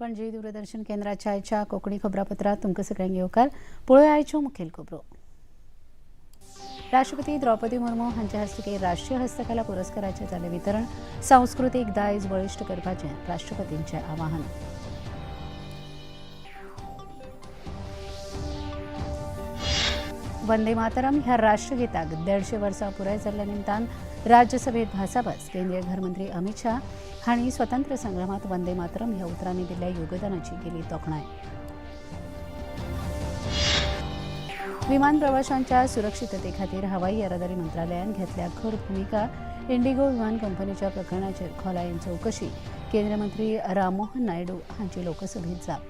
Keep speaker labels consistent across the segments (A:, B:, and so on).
A: पणजी दूरदर्शन केंद्राच्या आयच्या कोंकणी खबरापत्रांत तुमकां सगळ्यांक येवकार. पळोवया आयच्यो मुखेल खबरो. राष्ट्रपती द्रौपदी मुर्मू हांच्या हस्तुकीं राष्ट्रीय हस्तकला पुरस्काराचें जालें वितरण. सांस्कृतीक दायज बळिश्ट करपाचें राष्ट्रपतींचें आवाहन. वंदे मातरम ह्या राष्ट्रगीताक 150 वर्सां पुराय जाल्ल्या निमतान राज्यसभेत भासाभास. केंद्रीय घरमंत्री अमित शाह हांणी स्वतंत्र संग्रामात वंदे मातरम ह्या उतरांनी दिल्ल्या योगदानाची केली तोखणाय. विमान प्रवाशांच्या सुरक्षितते खातीर हवाई येरादारी मंत्रालयान घेतल्या खर भुमिका. इंडिगो विमान कंपनीच्या प्रकरणाचेर खोलायेन चवकशी. केंद्रीय मंत्री राममोहन नायडू हांची लोकसभेत जाप.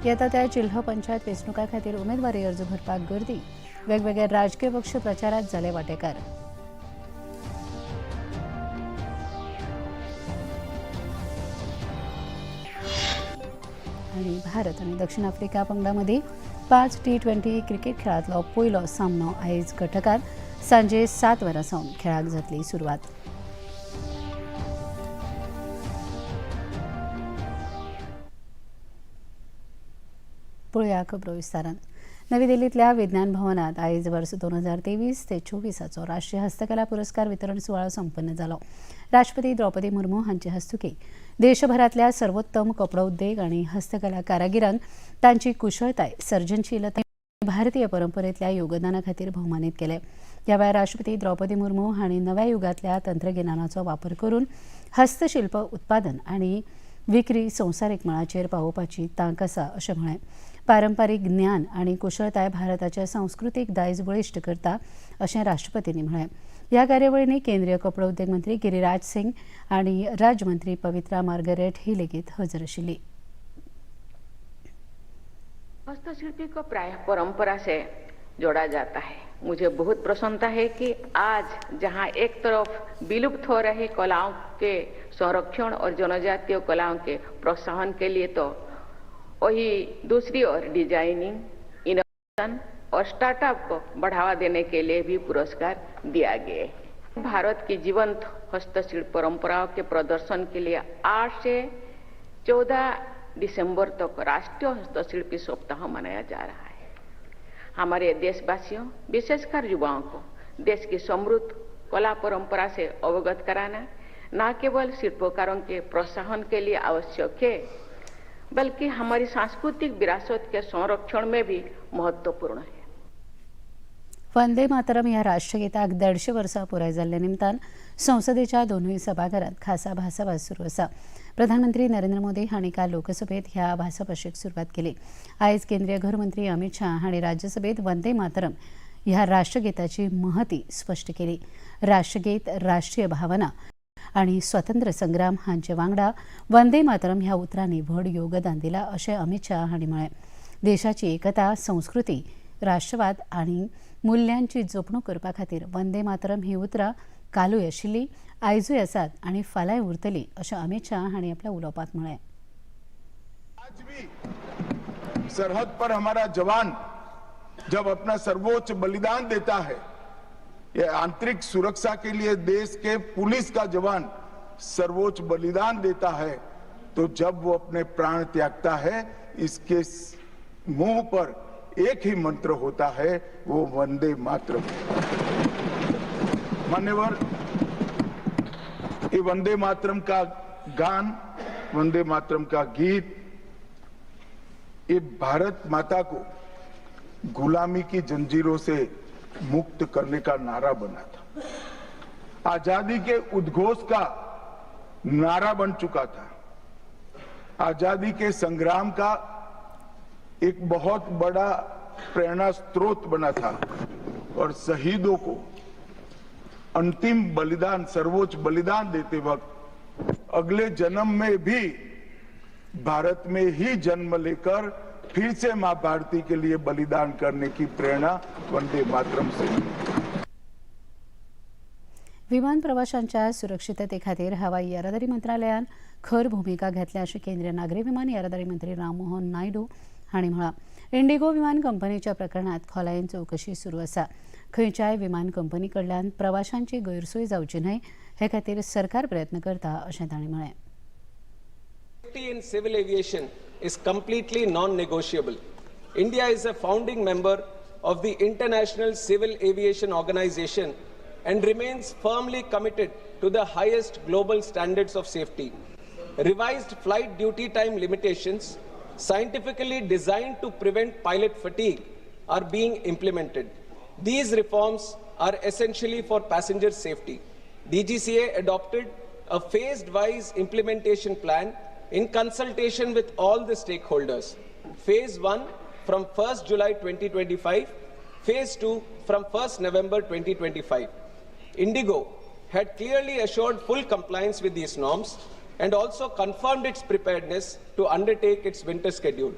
A: येता त्या जिल्हो पंचायत वेंचणुकां खातीर उमेदवारी अर्ज भरपाक गर्दी. वेगवेगळे राजकीय पक्ष प्रचारात जाले वांटेकार. आणि भारत आनी दक्षिण आफ्रिका पंगडा मदीं 5 टी20 क्रिकेट खेळांतलो पयलो सामनो आयज कटकात सांजे 7 वरां सावन खेळाक जातली सुरवात. पळोवया खबरो विस्तारान. नवी दिल्लींतल्या विज्ञान भवनात आयज वर्स 2023 ते 24 राष्ट्रीय हस्तकला पुरस्कार वितरण सुवाळो संपन्न जालो. राष्ट्रपती द्रौपदी मुर्मू हांचे हस्तुकीं देशभरांतल्या सर्वोत्तम कपडो उद्देग आनी हस्तकला कारागिरांक तांची कुशळताय, सर्जनशीलता, भारतीय परंपरेतल्या योगदाना खातीर भोवमानीत केले. ह्या वेळार राष्ट्रपती द्रौपदी मुर्मू हांणी नव्या युगांतल्या तंत्रगिन्यानाचो वापर करून हस्तशिल्प उत्पादन आनी विक्री संवसारीक मळाचेर पावोवपाची तांक आसा अशें म्हळें. पारंपारीक ज्ञान आनी कुशळताय भारताचें सांस्कृतीक दायज बळिश्ट करता अशें राष्ट्रपतींनी म्हळें. ह्या कार्यावळींनी केंद्रीय कपडो उद्देग मंत्री गिरीराज सिंग आनी राज्यमंत्री पवित्रा मार्गरेट ही लेगीत हजर आशिल्ली.
B: हस्तशिल्पी को प्राय परंपरा से जोड़ा जाता है. मुझे बहुत प्रसन्नता है कि आज जहां एक तरफ विलुप्त हो रहे कलाओं के संरक्षण और जनजातीय कलाओं के प्रोत्साहन के लिए, तो वही दूसरी ओर डिजाइनिंग, इनोवेशन और स्टार्टअप को बढ़ावा देने के लिए भी पुरस्कार दिया गया है. भारत की जीवंत हस्तशिल्प परंपराओं के प्रदर्शन के लिए 8 से 14 दिसंबर तक राष्ट्रीय हस्तशिल्पी सप्ताह मनाया जा रहा है. हमारे देशवासियों, विशेषकर युवाओं को देश की समृद्ध कला परंपरा से अवगत कराना न केवल शिल्पकारों के प्रोत्साहन के लिए आवश्यक है, बल्कि हमारी सांस्कृतिक विरासत के संरक्षण में भी महत्वपूर्ण है.
A: वंदे मातरम ह्या राष्ट्रगीताक 150 वर्सां पुराय जाल्ल्या निमतान संसदेच्या दोनूय सभाघरांत खासा भासाभास सुरू आसा. प्रधानमंत्री नरेंद्र मोदी हांणी काल लोकसभेत ह्या भासाभाशेक सुरवात केली. आयज केंद्रीय घरमंत्री अमित शाह हांणी राज्यसभेत वंदे मातरम ह्या राष्ट्रगीताची महती स्पश्ट केली. राष्ट्रगीत राष्ट्रीय भावना आनी स्वतंत्र संग्राम हांचे वांगडा वंदे मातरम ह्या उतरांनी व्हड योगदान दिलां अशें अमित शाह हांणी म्हळें. देशाची एकता, संस्कृती, राष्ट्रवाद आनी मुल्यांची जपणूक करपा खातीर वंदे मातरम ही उतरां कालूय आशिल्ली, आयजूय आसात आनी फाल्यांय उरतली अशें अमित शाह हांणी आपल्या उलोवपांत म्हळें.
C: आज भी सरहद पर हमारा जवान जब अपना सर्वोच्च बलिदान देता है, ये आंतरिक सुरक्षा के लिए देश के पुलिस का जवान सर्वोच्च बलिदान देता है, तो जब वो अपने प्राण त्यागता है, इसके मुंह पर एक ही मंत्र होता है, वो वंदे मातरम. मान्यवर, ये वंदे मातरम का गान, वंदे मातरम का गीत, ये भारत माता को गुलामी की जंजीरों से मुक्त करने का नारा बना था, आजादी के उद्घोष का नारा बन चुका था, आजादी के संग्राम का एक बहुत बड़ा प्रेरणा स्रोत बना था और शहीदों को अंतिम बलिदान, सर्वोच्च बलिदान देते वक्त अगले जन्म में भी भारत में ही जन्म लेकर फिर से मां भारती के लिए बलिदान करने की प्रेरणा वंदे मातरम से मिली.
A: विमान प्रवाशांच्या सुरक्षितते खातीर हवाई येरादारी मंत्रालयान खर भुमिका घेतल्या अशें केंद्रीय नागरी विमान येरादारी मंत्री राममोहन नायडू हांणी म्हळां. इंडिगो विमान कंपनीच्या प्रकरणात खोलायेन चवकशी सुरू आसा. खंयच्याय विमान कंपनी कडल्यान प्रवाशांची गैरसोय जावची न्हय हे खातीर सरकार प्रयत्न करता अशें तांणी म्हळें.
D: Safety in civil aviation is completely non-negotiable. India is a founding member of the International Civil Aviation Organization and remains firmly committed to the highest global standards of safety. Revised flight duty time limitations, scientifically designed to prevent pilot fatigue, are being implemented. These reforms are essentially for passenger safety. DGCA adopted a phased-wise implementation plan in consultation with all the stakeholders. Phase 1 from 1st July 2025, Phase 2 from 1st November 2025. Indigo had clearly assured full compliance with these norms and also confirmed its preparedness to undertake its winter schedule.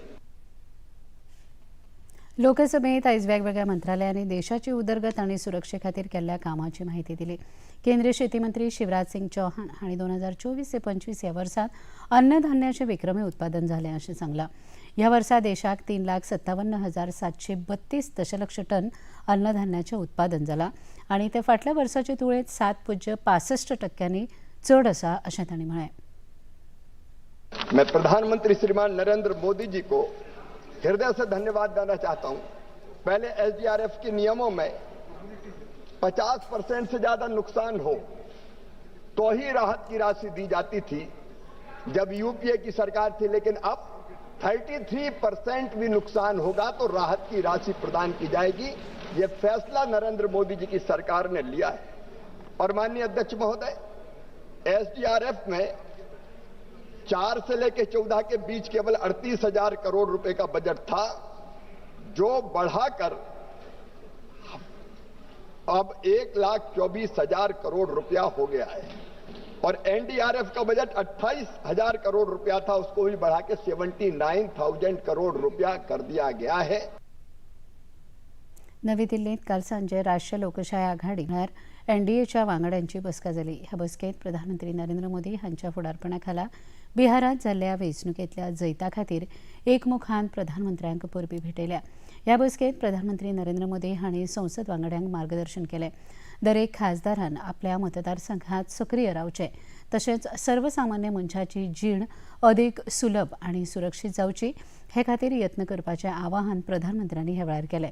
A: लोकसभेत आयज वेगवेगळ्या मंत्रालयांनी देशाची उदरगत आनी सुरक्षे खातीर केल्ल्या कामाची म्हायती दिली. केंद्रीय शेती मंत्री शिवराज सिंग चौहान हांणी 2024 ते 25 ह्या वर्सात अन्नधान्याचें विक्रमी उत्पादन जालें अशें सांगलां. ह्या वर्सा देशाक 3,57,732 दशलक्ष टन अन्नधान्याचें उत्पादन जालां आनी तें फाटल्या वर्साचे तुळेंत 7.65% चड आसा अशें तांणी म्हळें.
E: मैं प्रधानमंत्री श्रीमान नरेंद्र मोदी जी को हृदय से धन्यवाद देना चाहता हूं. पहले एसडीआरएफ के नियमों में 50% से ज्यादा नुकसान हो तो ही राहत की राशि दी जाती थी जब यूपीए की सरकार थी, लेकिन अब 33% भी नुकसान होगा तो राहत की राशि प्रदान की जाएगी. यह फैसला नरेंद्र मोदी जी की सरकार ने लिया है. और माननीय अध्यक्ष महोदय, एसडीआरएफ में 4 से लेकर 14 के बीच केवल 38,000 करोड़ रुपए का बजट था, जो बढ़ाकर अब 1,24,000 करोड़ रुपया हो गया है. और एनडीआरएफ का बजट 28,000 करोड़ रुपया था, उसको भी बढ़ा के 79,000 करोड़ रुपया कर दिया गया है.
A: नवी दिल्लीत काल सांजे राष्ट्रीय लोकशाही आघाडी म्हळ्यार एनडीएच्या वांगड्यांची बसका जाली. ह्या बसकेत प्रधानमंत्री नरेंद्र मोदी हांच्या फुडारपणाखाला बिहारात जाल्ल्या वेंचणुकेंतल्या जैता खातीर एकमुखान प्रधानमंत्र्यांक परबीं भेटयल्या. ह्या बसकेत प्रधानमंत्री नरेंद्र मोदी हांणी संसद वांगड्यांक मार्गदर्शन केलें. दरेक खासदारान आपल्या मतदारसंघात सक्रीय रावचें, तशेंच सर्वसामान्य मनशाची जीण अदीक सुलभ आनी सुरक्षीत जावची हे खातीर यत्न करपाचें आवाहन प्रधानमंत्र्यांनी ह्या वेळार केलें.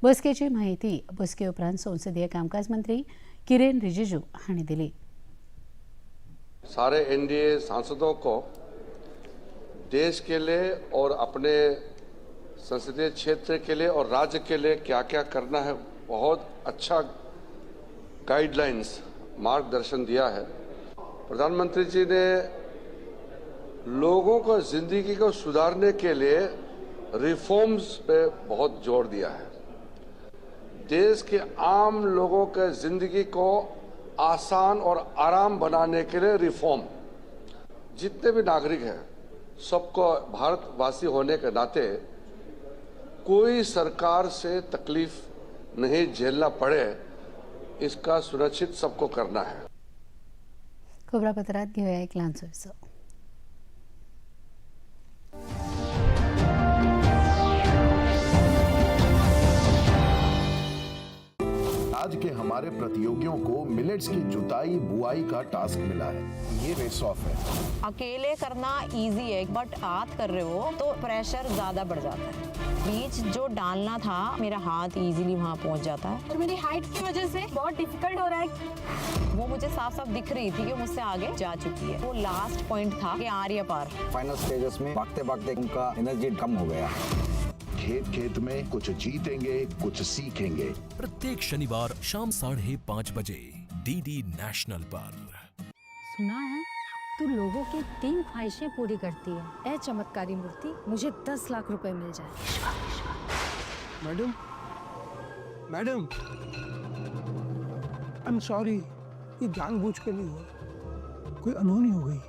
A: बसकेची म्हायती बसके उपरांत संसदीय कामकाज मंत्री किरेन रिजिजू हांणी दिली.
F: सारे एनडीए सांसदों को देश के लिए और अपने संसदीय क्षेत्र के लिए और राज्य के लिए क्या क्या करना है, बहुत अच्छा गाइडलाइंस मार्गदर्शन दिया है. प्रधानमंत्री जी ने लोगों को जिंदगी को सुधारने के लिए रिफॉर्म्स पे बहुत जोर दिया है. देश के आम लोगों के जिंदगी को आसान और आराम बनाने के लिए रिफॉर्म, जितने भी नागरिक हैं सबको भारतवासी होने के नाते कोई सरकार से तकलीफ नहीं झेलना पड़े, इसका सुनिश्चित सबको करना है.
A: खबरापत्रात घेऊया एक ल्हानसो विसव.
G: आज के हमारे प्रतियोगियों को मिलेट्स की जुताई बुआई का टास्क मिला है. ये रेस ऑफ है.
H: अकेले करना इजी है, बट हाथ कर रहे हो तो प्रेशर ज्यादा बढ़ जाता है. बीज जो डालना था, मेरा हाथ इजीली वहाँ पहुँच जाता है.
I: और मेरी हाइट की वजह से बहुत डिफिकल्ट हो रहा है.
H: वो मुझे साफ साफ दिख रही थी कि मुझसे आगे जा चुकी है. वो लास्ट पॉइंट था कि आ रही है पार.
J: फाइनल स्टेजेस में भागते भागते उनका एनर्जी कम हो गया.
G: खेत खेत में कुछ जीतेंगे, कुछ सीखेंगे.
K: प्रत्येक शनिवार शाम 5:30 बजे डीडी नेशनल पर.
I: सुना है तू लोगों की 3 ख्वाहिशें पूरी करती है. ए चमत्कारी मूर्ति, मुझे 10 लाख रुपए मिल जाए.
L: Madam, madam, I am sorry, ये जानबूझ के नहीं हुआ, कोई अनहोनी हो गई.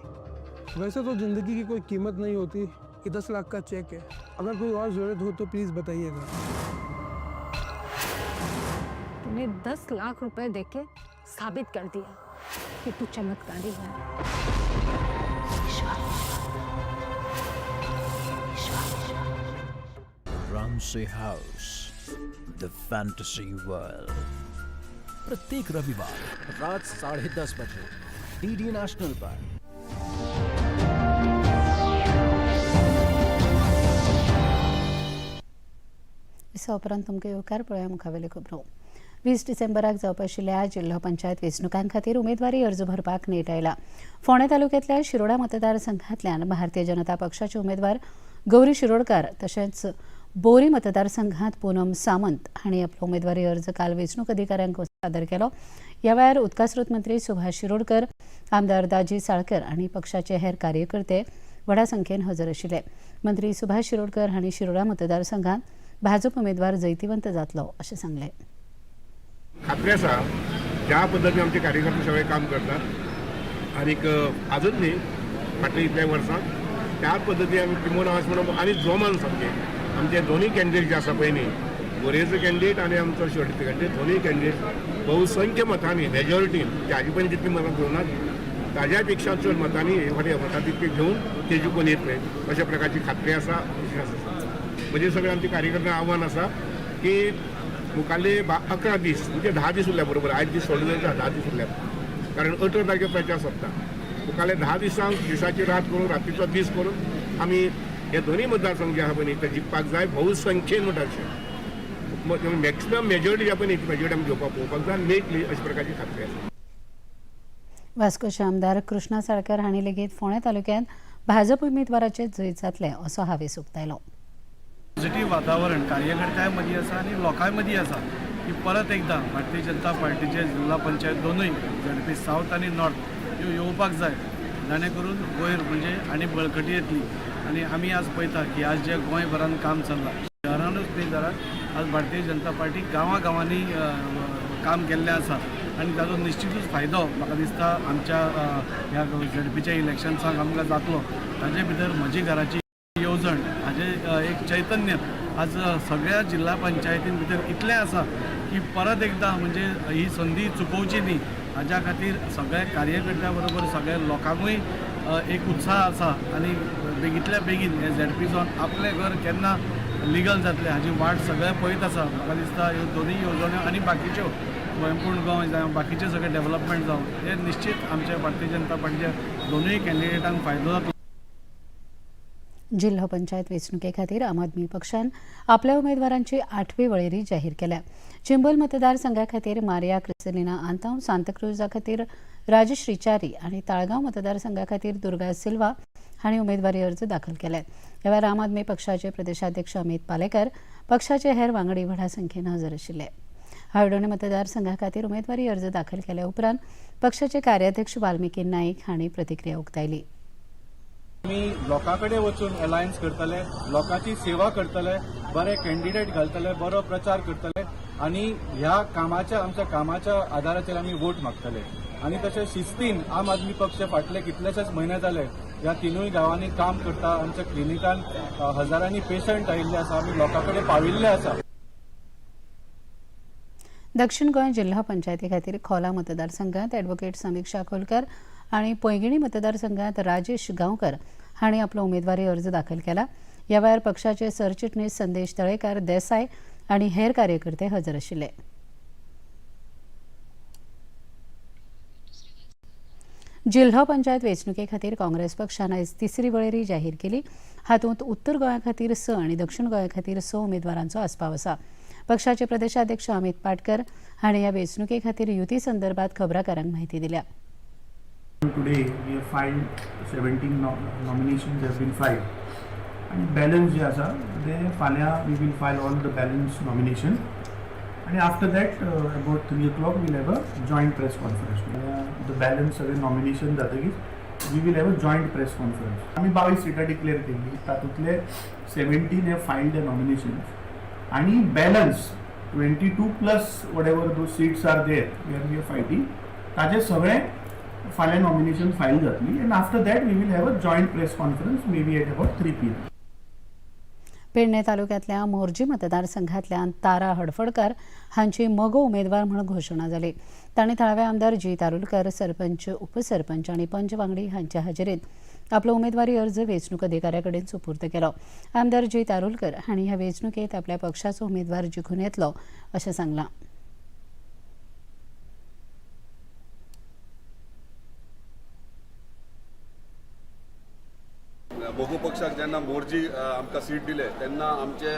L: वैसे तो जिंदगी की कोई कीमत नहीं होती. ये 10 लाख का चेक है, अगर कोई और ज़रूरत हो तो प्लीज़ बताइएगा.
I: तूने 10 लाख रुपए देके साबित कर दिया कि तू चमत्कारी है.
M: Ramsey House, the Fantasy World.
K: प्रत्येक रविवार
M: रात 10:30 बजे डीडी नेशनल पर.
A: विसवा उपरांत तुमकां येवकार. पळोवया मुखावेल्यो खबरो. 20 डिसेंबराक जावपा आशिल्ल्या जिल्हो पंचायत वेंचणुकां खातीर उमेदवारी अर्ज भरपाक नेट आयला. फोंडें तालुक्यांतल्या शिरोडा मतदारसंघांतल्यान भारतीय जनता पक्षाचे उमेदवार गौरी शिरोडकार तशेंच बोरी मतदारसंघात पूनम सामंत हांणी आपलो उमेदवारी अर्ज काल वेंचणूक अधिकाऱ्यांक सादर केलो. ह्या वेळार उदकास्रोत मंत्री सुभाष शिरोडकर, आमदार दाजी साळकर आनी पक्षाचे हेर कार्यकर्ते व्हडा संख्येन हजर आशिल्ले. मंत्री सुभाष शिरोडकर हांणी शिरोडा मतदारसंघात भाजप उमेदवार जैतिवंत जातलो अशें सांगलें.
N: खात्री आसा ज्या पद्दतीन आमचे कार्यकर्ते सगळे काम करतात आनीक आजूच न्ही फाटल्या इतल्या वर्सां त्या पद्दतीन आमी किंबहुना आस म्हणून आनी जोमान सामकें आमचे दोनूय कॅन्डिडेट जे आसा पळय न्ही, बोरयेचो कॅन्डिडेट आनी आमचो शिरोडचो कॅन्डिडेट, दोनूय कॅन्डिडेट बहुसंख्य मतांनी मेजॉरिटीन ताजे पयलीं जितली मतां घेवना ताज्या पेक्षा चड मतांनी हे फावटी मतां तितकी घेवन ते जिखून येतले अशा प्रकारची खात्री आसा, विश्वास आसा. म्हणजे सगळे आमचे कार्यकर्त्यांक आव्हान आसा की मुखाल्ले 11 दीस म्हणजे 10 दीस उरल्या बरोबर, आयज दीस सोडून 10 दीस उरल्या, कारण 18 तारखे प्रचार सोंपता. मुखाल्ले 10 दिसांक दिसाची रात करून रातीचो दीस करून आमी हे दोनूय मतदारसंघ जे आहा पळय न्ही ते जिखपाक जाय बहुसंख्येन म्हणटा अशें मॅक्सिमम मेजॉरिटी जे पळय न्ही ती मेजॉरिटी आमी घेवपाक पळोवपाक जाय, मेळटली अशा प्रकारची खात्री आसा.
A: वास्कोचे आमदार कृष्णा साळकर हांणी लेगीत फोंडें तालुक्यांत भाजप उमेदवाराचें जैत जातलें असो हावेस उक्तायलो.
O: पॉझिटिव्ह वातावरण कार्यकर्त्यां मदीं आसा आनी लोकां मदीं आसा की परत एकदां भारतीय जनता पार्टीचे जिल्हा पंचायत दोनूय झेडपी सावथ आनी नॉर्थ ह्यो येवपाक जाय, जाणे करून वयर म्हणजे आनी बळकटी येतली. आनी आमी आज पळयता की आज जे गोंयभरान काम चल्लां, शहरानूच न्ही जाल्यार आज भारतीय जनता पार्टी गांवां गांवांनी काम केल्लें आसा आनी ताचो निश्चितूच फायदो म्हाका दिसता आमच्या ह्या झेडपीच्या इलेक्शन्साक आमकां जातलो. ताजे भितर म्हजी घराची येवजण हाजें एक चैतन्य आज सगळ्या जिल्हा पंचायतीन भितर इतलें आसा की परत एकदां म्हणजे ही संदी चुकोवची न्ही हाज्या खातीर सगळ्या कार्यकर्त्या बरोबर सगळ्या लोकांकूय एक उत्साह आसा आनी बेगींतल्या बेगीन हे झेडपी जावन आपलें घर केन्ना लिगल जातलें हाजी वाट सगळे पळयत आसा. म्हाका दिसता ह्यो दोनूय येवजण्यो आनी बाकीच्यो स्वयंपूर्ण गोंय जावं बाकीचे सगळे डेव्हलपमेंट जावं हे निश्चित आमच्या भारतीय जनता पार्टीच्या दोनूय कॅन्डिडेटांक फायदो जातलो.
A: जिल्हो पंचायत वेंचणुके खातीर आम आदमी पक्षान आपल्या उमेदवारांची 8वी वळेरी जाहीर केल्या. चिंबल मतदारसंघा खातीर मारिया क्रिस्टलिना आंतांव, सांताक्रुजा खातीर राजश्री च्यारी आनी ताळगांव मतदारसंघा खातीर दुर्गा सिल्वा हांणी उमेदवारी अर्ज दाखल केले. ह्या वेळार आम आदमी पक्षाचे प्रदेशाध्यक्ष अमित पालेकर, पक्षाचे हेर वांगडी व्हडा संख्येन हजर आशिल्ले. हळदोणे मतदारसंघा खातीर उमेदवारी अर्ज दाखल केल्या उपरांत पक्षाचे कार्याध्यक्ष वाल्मिकी नाईक हांणी प्रतिक्रिया उक्तायली.
P: आमी लोकां कडेन वचून अलायन्स करतले, लोकांची सेवा करतले, बरे कॅन्डिडेट घालतले, बरो प्रचार करतले आनी ह्या कामाच्या आमच्या कामाच्या आधाराचेर आमी वोट मागतले. आनी तशें शिस्तीन आम आदमी पक्ष फाटले कितलेशेच म्हयने जाले ह्या तिनूय गांवांनी काम करता. आमच्या क्लिनिकान हजारांनी पेशंट आयिल्ले आसा, आमी लोकां कडेन पाविल्ले आसा.
A: दक्षिण गोंय जिल्हा पंचायती खातीर खोला मतदारसंघात ॲडव्होकेट समीक्षा खोलकर आणि पैंगिणी मतदारसंघात राजेश गांवकर हांणी आपलो उमेदवारी अर्ज दाखल केला. ह्या वेळार पक्षाचे सरचिटणीस संदेश तळेकर, देसाय आनी हेर कार्यकर्ते हजर आशिल्ले. जिल्हो पंचायत वेंचणुके खातीर काँग्रेस पक्षान आयज तिसरी वळेरी जाहीर केली. हातूंत उत्तर गोंया खातीर 6 आनी दक्षिण गोंया खातीर 6 उमेदवारांचो आस्पाव आसा. पक्षाचे प्रदेशाध्यक्ष अमित पाटकर हांणी ह्या वेंचणुके खातीर युती संदर्भात खबराकारांक म्हायती दिल्या.
Q: Today we have filed 17 nominations have been filed and balance जे आसा ते फाल्यां we will file all the balance nomination and after that about 3 o'clock we will have a joint press conference. The balance सगळे nomination जातकीच we will have a joint press conference. आमी 22 सिटां declare केल्ली, तातूंतले 17 have filed the nominations आणि balance 22 plus whatever those seats are there where we are fighting ताजे सगळे फाल्यां nomination file जातली and after that we will have a joint press conference maybe at about 3 PM.
A: Pedne तालुक्यांतल्या मोरजी मतदारसंघातल्यान तारा हडफडकर हांची मगो उमेदवार म्हूण घोशणा जाली. तांणी थळावे आमदार जी तारुलकर, सरपंच, उपसरपंच आनी पंच वांगडी हांच्या हाजेरीत आपलो उमेदवारी अर्ज वेंचणूक अधिकाऱ्या कडेन सुपूर्द केलो. आमदार जी तारुलकर हांणी ह्या वेंचणुकेत आपल्या पक्षाचो उमेदवार जिखून येतलो अशें सांगलां.
R: मगो पक्षाक जेन्ना मोर्चा मोरजी आमकां सीट दिले तेन्ना आमचे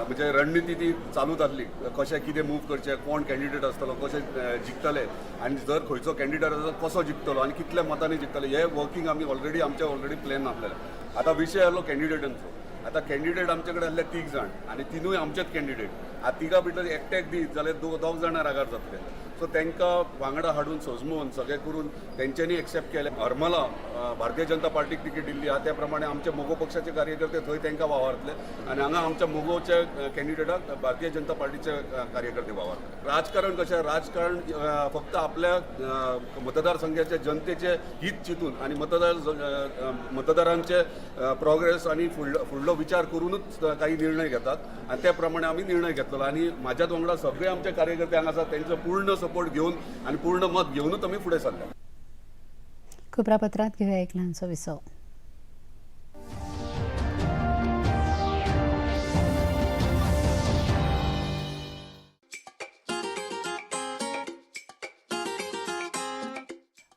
R: म्हणजे रणनिती ती चालूच आसली, कशें कितें मूव करचें, कोण कॅन्डिडेट आसतलो, कशें जिखतले आनी जर खंयचो कॅन्डिडेट आसा कसो जिखतलो आनी कितल्या मतांनी जिखतले, हे वर्किंग आमी ऑलरेडी आमचे ऑलरेडी प्लॅन आसलेले. आतां विशय आसलो कॅन्डिडेटांचो. आतां कॅन्डिडेट आमचे कडेन आसले 3 जाण आनी तिनूय आमचेच कॅन्डिडेट. आतां तिगां भितर एकट्याक दीत जाल्यार 2 जाणां रागार जातले. सो तांकां वांगडा हाडून सजमोवन सगळें करून तेंच्यांनी एक्सेप्ट केलें. हरमला भारतीय जनता पार्टीक तिकीट दिल्ली आहा, त्या प्रमाणे आमचे मगो पक्षाचे कार्यकर्ते थंय तांकां वावरतले आनी हांगा आमच्या मगोच्या कॅन्डिडेटाक भारतीय जनता पार्टीचे कार्यकर्ते वावरतले. राजकारण कशें, राजकारण फक्त आपल्या मतदारसंघाच्या जनतेचे हित चिंतून आनी मतदारांचे प्रोग्रेस आनी फुडलो विचार करूनच काही निर्णय घेतात आनी त्या प्रमाणे आमी निर्णय घेतलो. आनी म्हाज्याच वांगडा सगळे आमचे कार्यकर्ते हांगा आसात, तेंचो पूर्ण सपोर्ट घेवन आनी पूर्ण मत घेवनूच आमी फुडें सरले.
A: खबरापत्रांत घेवया एक ल्हानसो विसव.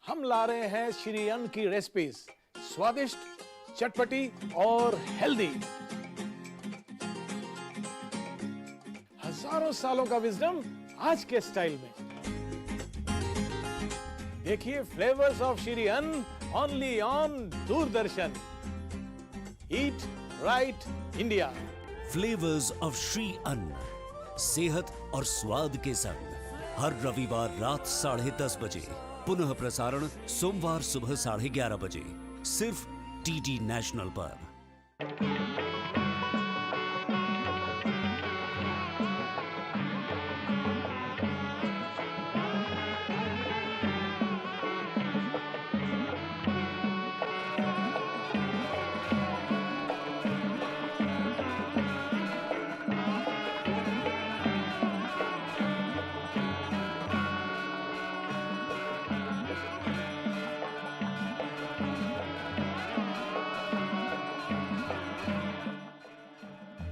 S: हम ला रहे हैं श्री अन्न की रेसिपीज, स्वादिष्ट, चटपटी और हेल्दी. हजारों सालों का विजडम आज के स्टाइल में. देखिए flavours of Shri Anna only on Doordarshan. Eat right India.
K: Flavours of Shri Anna, सेहत और स्वाद के संग, हर रविवार रात 10:30 बजे, पुनः प्रसारण सोमवार सुबह 11:30 बजे, सिर्फ डीडी नेशनल पर.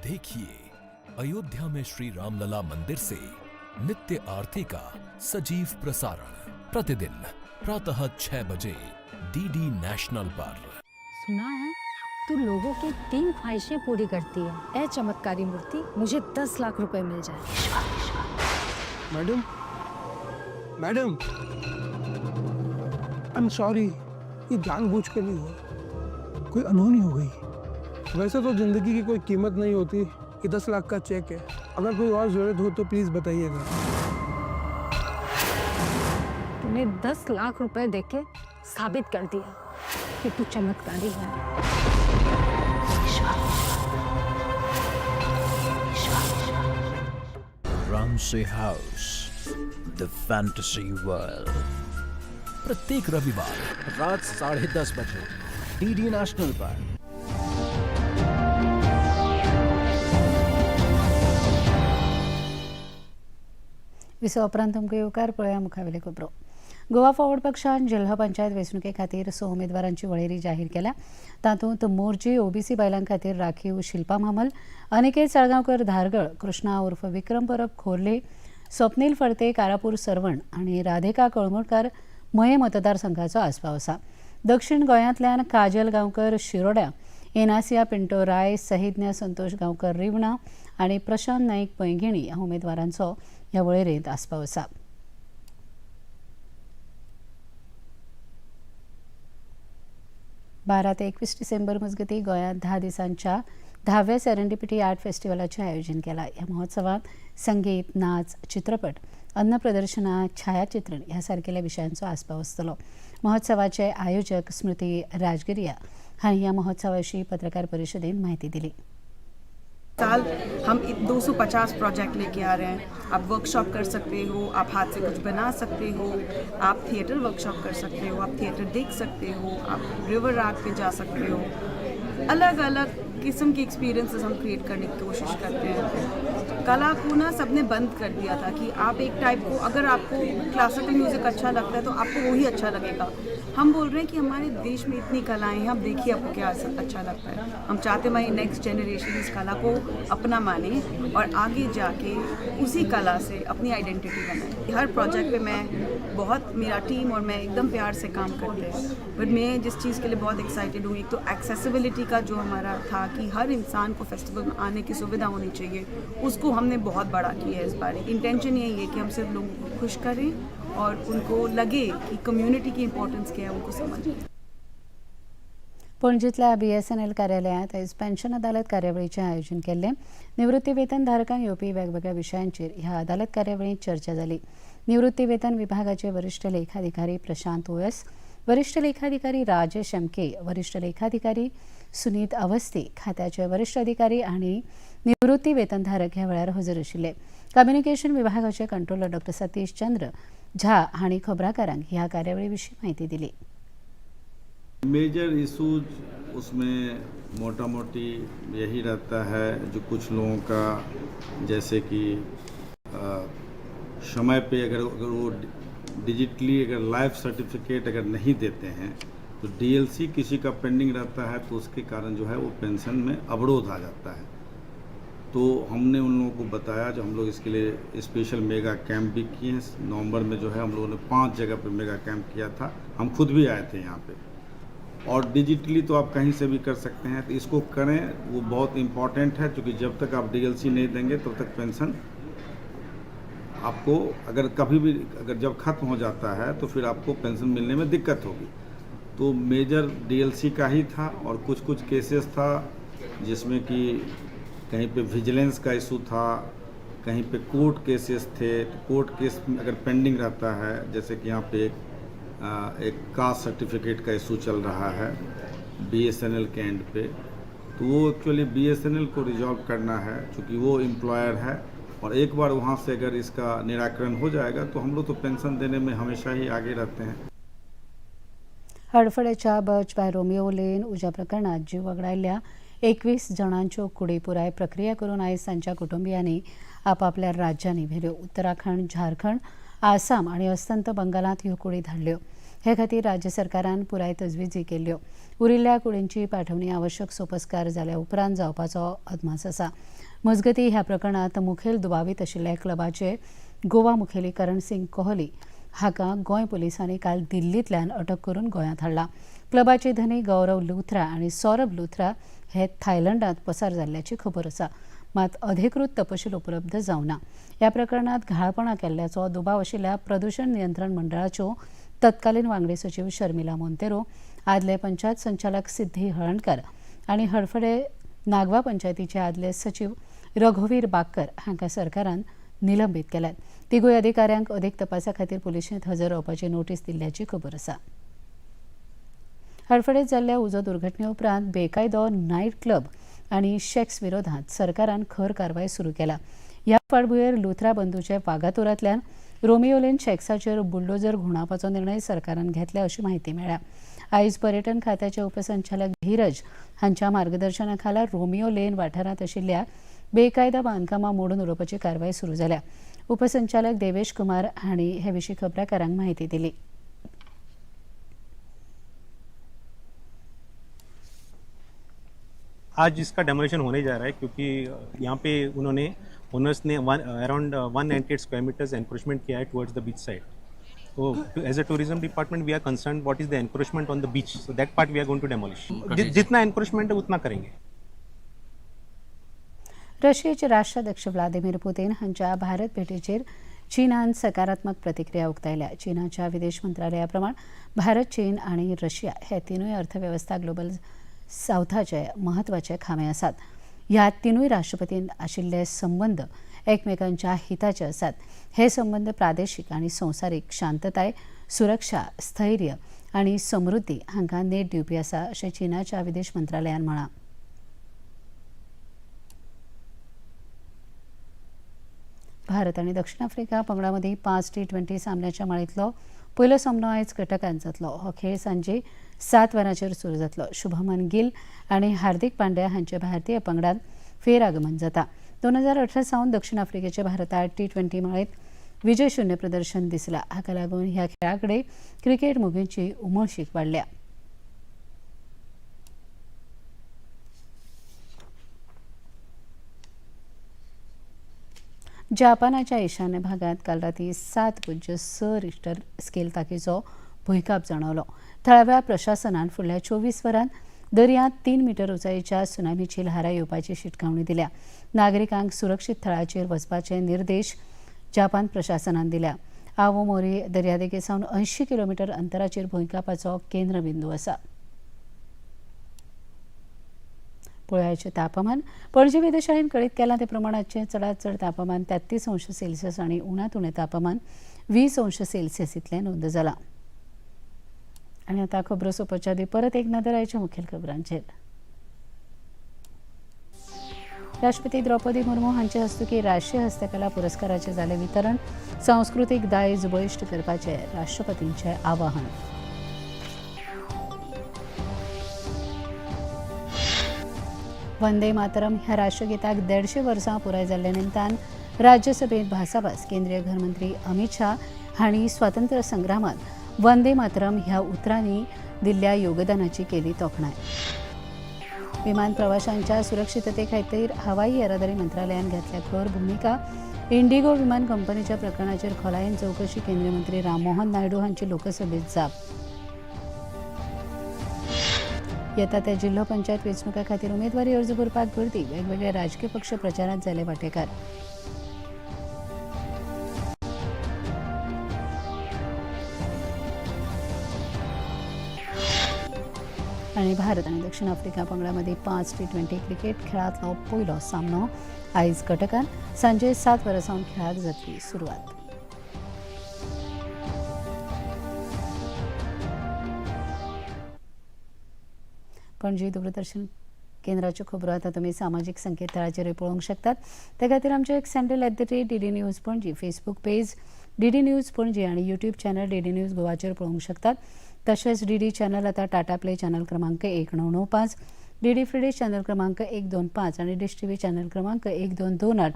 K: देखिए अयोध्या में श्री रामलला मंदिर से नित्य आरती का सजीव प्रसारण प्रतिदिन प्रातः 6 बजे डीडी नेशनल पर.
I: सुना है तू लोगों की 3 ख्वाहिशें पूरी करती है। ए चमत्कारी मूर्ति, मुझे 10 लाख रुपए मिल जाए।
L: Madam, madam, I am sorry, ये जानबूझ के नहीं हुआ, कोई अनहोनी हो गई। वैसे तो जिंदगी की कोई कीमत नहीं होती। ये 10 लाख का चेक है, अगर कोई और ज़रूरत हो तो प्लीज़ बताइएगा।
I: तूने 10 लाख रुपए देके साबित कर दिया कि तू चमत्कारी है।
M: Ramsay House, the fantasy world.
K: प्रत्येक रविवार
M: रात 10:30 बजे डीडी नेशनल पर।
A: विसवा उपरांत तुमकां येवकार. पळया मुखावेले खबरो. गोवा फॉरवर्ड पक्षान जिल्हो पंचायत वेंचणुके खातीर 6 उमेदवारांची वळेरी जाहीर केल्या. तातूंत मोरजी ओबीसी बायलां खातीर राखीव शिल्पा म्हामल, अनिकेत साळगांवकर धारगळ, कृष्णा उर्फ विक्रम परब खोर्ले, स्वप्नील फडते कारापूर सरवण आनी राधिका कळंगूटकार मये मतदारसंघाचो आस्पाव आसा. दक्षिण गोंयांतल्यान काजल गांवकर शिरोड्या, एनासिया पिंटो राय, सहिज्ञा संतोष गांवकर रिवणा आनी प्रशांत नाईक पैंगिणी ह्या उमेदवारांचो ह्या वळेरेंत आस्पाव आसा. बारा ते 21 डिसेंबर मजगतीं गोंयांत 10 दिसांच्या 10व्या सेरेंडिपिटी आर्ट फेस्टिवलाचें आयोजन केलां. ह्या महोत्सवांत संगीत, नाच, चित्रपट, अन्न प्रदर्शनां, छायाचित्रण ह्या सारकेल्या विशयांचो आस्पाव आसतलो. महोत्सवाचे आयोजक स्मृती राजगिरिया हांणी ह्या महोत्सवा विशीं पत्रकार परिशदेंत म्हायती दिली.
T: साल हम 250 प्रोजेक्ट लेके आ रहे हैं। आप वर्कशॉप कर सकते हो, आप हाथ से कुछ बना सकते हो, आप थिएटर वर्कशॉप कर सकते हो, आप थिएटर देख सकते हो, आप रिवर राफ्ट पे जा सकते हो। अलग अलग किस्म के एक्सपीरियंसेस हम क्रिएट करने की कोशिश करते हैं। कला को ना सबने बंद कर दिया था कि आप एक टाइप को, अगर आपको क्लासिकल म्यूज़िक अच्छा लगता है तो आपको वही अच्छा लगेगा। हम बोल रहे हैं कि हमारे देश में इतनी कलाएं हैं, आप देखिए आपको क्या अच्छा लगता है। हम चाहते हमारी नेक्स्ट जनरेशन इस कला को अपना माने और आगे जाके उसी कला से अपनी आइडेंटिटी बनाए। हर प्रोजेक्ट पे मैं बहुत, मेरा टीम और मैं एकदम प्यार से काम करते हैं। बट मैं जिस चीज़ के लिए बहुत एक्साइटेड हूँ, एक तो एक्सेसिबिलिटी का जो हमारा था कि हर इंसान को फेस्टिवल में आने की सुविधा होनी चाहिए, उसको हमने बहुत बड़ा किया है इस बार। इंटेंशन यही है कि हम सिर्फ लोगों को खुश करें और उनको लगे कि कम्युनिटी की इम्पोर्टेंस क्या है, उनको समझ।
A: पणजीतल्या बीएसएनएल कार्यालयांत आयज पेन्शन अदालत कार्यावळीचें आयोजन केल्लें। निवृत्ती वेतन धारकांक येवपी वेगवेगळ्या विशयांचेर ह्या अदालत कार्यावळींत चर्चा जाली। निवृत्ती वेतन विभागाचे वरिष्ठ लेखाधिकारी प्रशांत ओएस, वरिष्ठ लेखाधिकारी राजेश एमके, वरिष्ठ लेखाधिकारी सुनीत अवस्थी, खात्याचे वरिष्ठ अधिकारी आनी निवृत्ती वेतनधारक ह्या वेळार हजर आशिल्ले। कम्युनिकेशन विभागाचे कंट्रोलर डॉक्टर सतीश चंद्र झा हांणी खबराकारांक ह्या कार्यावळी विशीं म्हायती दिली।
U: मेजर इशूज उसमें मोटा मोटी यही रहता है जो कुछ लोगों का, जैसे कि समय पे अगर वो डिजिटली अगर लाइफ सर्टिफिकेट अगर नहीं देते हैं तो डीएलसी किसी का पेंडिंग रहता है, तो उसके कारण जो है वो पेंशन में अवरोध आ जाता है। तो हमने उन लोगों को बताया, जो हम लोग इसके लिए स्पेशल मेगा कैंप भी किए हैं। नवंबर में जो है हम लोगों ने 5 जगह पे मेगा कैंप किया था, हम खुद भी आए थे यहाँ पे। और डिजिटली तो आप कहीं से भी कर सकते हैं, तो इसको करें, वो बहुत इम्पॉर्टेंट है। क्योंकि जब तक आप डीएलसी नहीं देंगे तब तक पेंशन आपको अगर कभी भी अगर जब ख़त्म हो जाता है तो फिर आपको पेंशन मिलने में दिक्कत होगी। तो मेजर डीएलसी का ही था और कुछ कुछ केसेस था जिसमें कि कहीं पे विजिलेंस का इशू था, कहीं पे कोर्ट केसेस थे। तो कोर्ट केस अगर पेंडिंग रहता है, जैसे कि यहाँ पे एक कास्ट सर्टिफिकेट का इशू चल रहा है बीएसएनएल के एंड पे, तो वो एक्चुअली बीएसएनएल को रिजॉल्व करना है क्योंकि वो एम्प्लॉयर है। और एक बार वहाँ से अगर इसका निराकरण हो जाएगा तो हम लोग तो पेंशन देने में हमेशा ही आगे रहते हैं।
A: हडफडेच्या बर्च बाय रोमियो लेन उज्या प्रकरणात जीव वगडायल्ल्या 21 जाणांच्यो कुडी पुराय प्रक्रिया करून आयज तांच्या कुटुंबियांनी आपापल्या राज्यांनी व्हेल्यो। उत्तराखंड, झारखंड, आसाम आनी अस्तंत बंगालांत ह्यो कुडी धाडल्यो। हे खातीर राज्य सरकारान पुराय तजवीजी केल्ल्यो। उरिल्ल्या कुडींची पाठवणी आवश्यक सोपस्कार जाल्या उपरांत जावपाचो अदमास आसा। मजगती ह्या प्रकरणांत मुखेल दुबावीत आशिल्ल्या क्लबाचे गोवा मुखेली करण सिंग कोहली हाका गोंय पुलिसांनी काल दिल्लींतल्यान अटक करून गोंयांत हाडला। क्लबाचे धनी गौरव लुथरा आनी सौरभ लुथरा हे थायलंडांत पसार जाल्ल्याची खबर आसा, मात अधिकृत तपशील उपलब्ध जावना। ह्या प्रकरणांत घाळपणां केल्ल्याचो दुबाव आशिल्ल्या प्रदूषण नियंत्रण मंडळाच्यो तत्कालीन वांगडी सचीव शर्मिला मोंतेरो, आदले पंचायत संचालक सिद्धी हळणकर आनी हडफडे नागवा पंचायतीचे आदले सचीव रघुवीर बाक्कर हांकां सरकारान निलंबीत केल्यात। तिगूय अधिकाऱ्यांक अदीक तपासा खातीर पुलिशेंत हजर रावपाची नोटीस दिल्ल्याची खबर आसा। हडफडेंत जाल्ल्या उजो दुर्घटने उपरांत बेकायदो नायट क्लब आनी शॅक्स विरोधात सरकारान खर कारवाय सुरू केला। ह्या फाटभुंयेर लुथरा बंधूचे वागातोरांतल्यान रोमियो लेन शॅक्साचेर बुलडोजर घुंवडावपाचो निर्णय सरकारान घेतला अशी म्हायती मेळ्ळ्या। आयज पर्यटन खात्याचे उपसंचालक धीरज हांच्या मार्गदर्शना खाला रोमियो लेन वाठारांत आशिल्ल्या बेकायदा बांदकामां मोडून उडोवपाची कारवाय सुरू जाल्या। उपसंचालक देवेश कुमार हांणी हे विशीं खबराकारांक म्हायती दिली।
V: आज इसका डेमोलिशन होने जा रहा है क्योंकि यहाँ पे उन्होंने ओनर्स ने अराउंड 198 स्क्वायर मीटर्स एनक्रोचमेंट किया है टुवर्ड्स the beach side. तो as a tourism department we are concern what is the encroachment on the beach, so that part we are going to demolish. जितना encroachment है उतना करेंगे।
A: रशियेचे राष्ट्राध्यक्ष Vladimir Putin हांच्या भारत भेटीचेर चीनान सकारात्मक प्रतिक्रिया उक्तायल्या। चीनाच्या विदेश मंत्रालया प्रमाण भारत, चीन आनी रशिया हे तिनूय अर्थवेवस्था ग्लोबल सावथाचे म्हत्वाचे खांबे आसात। ह्या तिनूय राष्ट्रपतींत आशिल्ले संबंद एकमेकांच्या हिताचे आसात। हे संबंद प्रादेशीक आनी संवसारीक शांतताय, सुरक्षा, स्थैर्य आनी समृद्धी हांकां नेट दिवपी आसा अशें चीनाच्या विदेश मंत्रालयान म्हळां। भारत आनी दक्षिण आफ्रिका पंगडा मदीं 5 T20 सामन्याच्या माळेंतलो पयलो सामनो आयज कटकांत जातलो। हो खेळ सांजे 7 वरांचेर सुरू जातलो। शुभमन गिल आनी हार्दिक पांड्या हांचे भारतीय पंगडान फेरआगमन जाता। 2018 सावन दक्षिण आफ्रिकेचे भारतात T20 माळेत विजयशून्य प्रदर्शन दिसला. हाका लागून ह्या खेळा कडेन क्रिकेट मोगींची उमळशीक वाडल्या. जापानाच्या ईशान्य भागात काल राती 7.6 रिश्टर स्केल ताकीचो भुंयकांप जाणवलो. थळाव्या प्रशासनान फुडल्या 24 वरांत दर्यांत 3 मिटर उंचायेच्या सुनामीची ल्हारां येवपाची शिटकावणी दिल्या. नागरिकांक सुरक्षीत थळाचेर वचपाचे निर्देश जापान प्रशासनान दिल्या. आवोमोरी दर्यादेगे सावन 80 किलोमिटर अंतराचेर भुंयकांपाचो केंद्रबिंदू आसा. पळयाचें तापमान. पणजे वेधशाळेन कळीत केलां ते प्रमाणाचें चडांत चड तापमान 33 अंश सेल्सियस आनी उणांत उणें तापमान 20 अंश सेल्सियस इतलें नोंद जालां. आनी आतां खबरो सोंपच्या आदीं परत एक नदर आयच्या मुखेल खबरांचेर. राष्ट्रपती द्रौपदी मुर्मू हांचे हस्तुकीं राष्ट्रीय हस्तकला पुरस्काराचें जालें वितरण. सांस्कृतीक दायज बळिश्ट करपाचें राष्ट्रपतींचें आवाहन. वंदे मातरम ह्या राष्ट्रगीताक 150 वर्सां पुराय जाल्ल्या निमतान राज्यसभेत भासाभास. केंद्रीय घरमंत्री अमित शाह हांणी स्वातंत्र्य संग्रामात वंदे मातरम ह्या उतरांनी दिल्ल्या योगदानाची केली तोखणाय. विमान प्रवाशांच्या सुरक्षितते खातीर हवाई येरादारी मंत्रालयान घेतल्या खर भुमिका. इंडिगो विमान कंपनीच्या प्रकरणाचेर खोलायेन चवकशी. केंद्रीय मंत्री राममोहन नायडू हांची लोकसभेत जाप. येता त्या जिल्हो पंचायत वेंचणुका खातीर उमेदवारी अर्ज भरपाक गर्दी. वेगवेगळे राजकीय पक्ष प्रचारात जाले वांटेकार. आनी भारत आनी दक्षिण आफ्रिका पंगडा मदीं 5 T20 cricket खेळांतलो पयलो सामनो आयज कटकान सांजे 7 वरां सावन खेळाक जातली सुरवात. पणजी दूरदर्शन केंद्राच्यो खबरो आतां तुमी सामाजीक संकेतथळाचेरूय पळोवंक शकतात. ते खातीर आमचें एक handle @DD News Panaji, Facebook page DD News Panaji आनी यूट्यूब चॅनल DD news गोवाचेर पळोवंक शकतात. तशेंच DD channel आतां टाटा प्ले चॅनल क्रमांक 1995, DD free channel क्रमांक 125 आनी डिश टीव्ही चॅनल क्रमांक 1228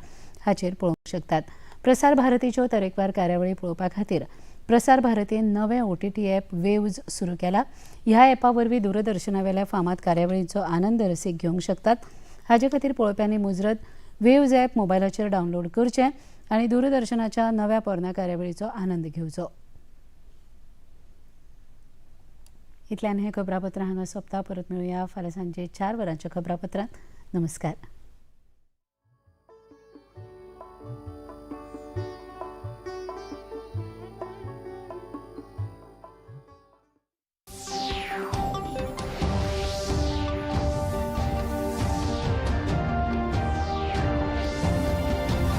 A: हाचेर पळोवंक शकतात. प्रसार भारतीच्यो तरेकवार कार्यावळी पळोवपा खातीर प्रसार भारतीन नवें OTT app waves सुरू केला. ह्या ॲपा वरवीं दूरदर्शनावेल्या फामाद कार्यावळींचो आनंद रसीक घेवंक शकतात. हाजे खातीर पळोवप्यांनी मुजरत वेव्ज ॲप मोबायलाचेर डावनलोड करचें आनी दूरदर्शनाच्या नव्या पोरण्या कार्यावळीचो आनंद घेवचो. इतल्यान हें खबरापत्र हांगा सोंपता. परत मेळुया फाल्यां सांजे 4 वरांच्या खबरापत्रांत. नमस्कार.